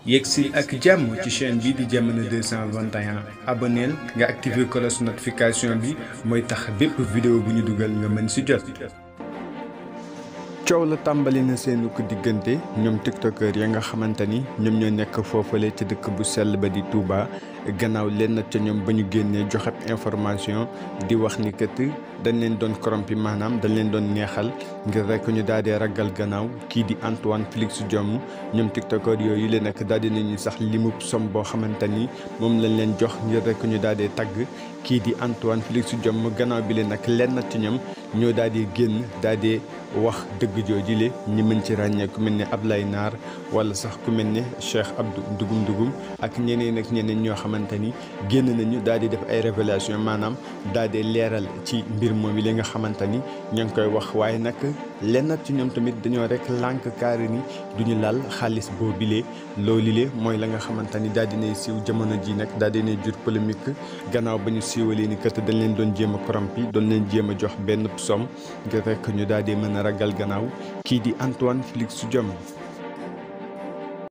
yegsil ak jàmm ci chaîne bi di Diamano 221 abonneel nga activer cloche notification bi mooy tax bépp vidéo bu ñu dugal nga mën ci jot. coow la tàmbali na seenu ko diggante ñoom tiktokeur ya nga xamante ni ñoom ñoo nekk foofale ca dëkk bu sell ba di Touba gannaaw leen ca ñoom ba ñu génnee joxe information di wax ni kat dañ leen doon corrompi maanaam dañ leen doon neexal ngir rek ñu daal di ragal gannaaw kii di Antoine Félix Diome ñoom tiktokeur yooyu leen nag daal di nañu sax limub somme boo xamante ni moom lañ leen jox ngir rek ñu daal di tagg kii di Antoine Félix Diome gannaaw bi leen nag lenn ci ñoom ñoo daal di génn daal di wax dëgg joojile ñi mën ci ràññee ku mel ne Ablaye Naar wala sax ku mel ne Cheikh Abdou Ndugum ak ñeneen ak ñeneen ñoo xamante ni génn nañu daal di def ay révélation maanaam daal di leeral ci mbir moom yi li nga xamante ni ña ngi koy wax waaye nag lenn ci ñoom tamit dañoo rek lànk kaari ni duñu laal xaalis boobile loolu le mooy la nga xamante ni daal dinay siiw jamono ji nag daal dinay jur polémique gannaaw ba ñu siiwalee ni kat dañ leen doon jéem a corrompi doon leen jéem a jox benn somme ngir rek ñu daal di mën a ragal gannaaw kii di Antoine Félix Diome.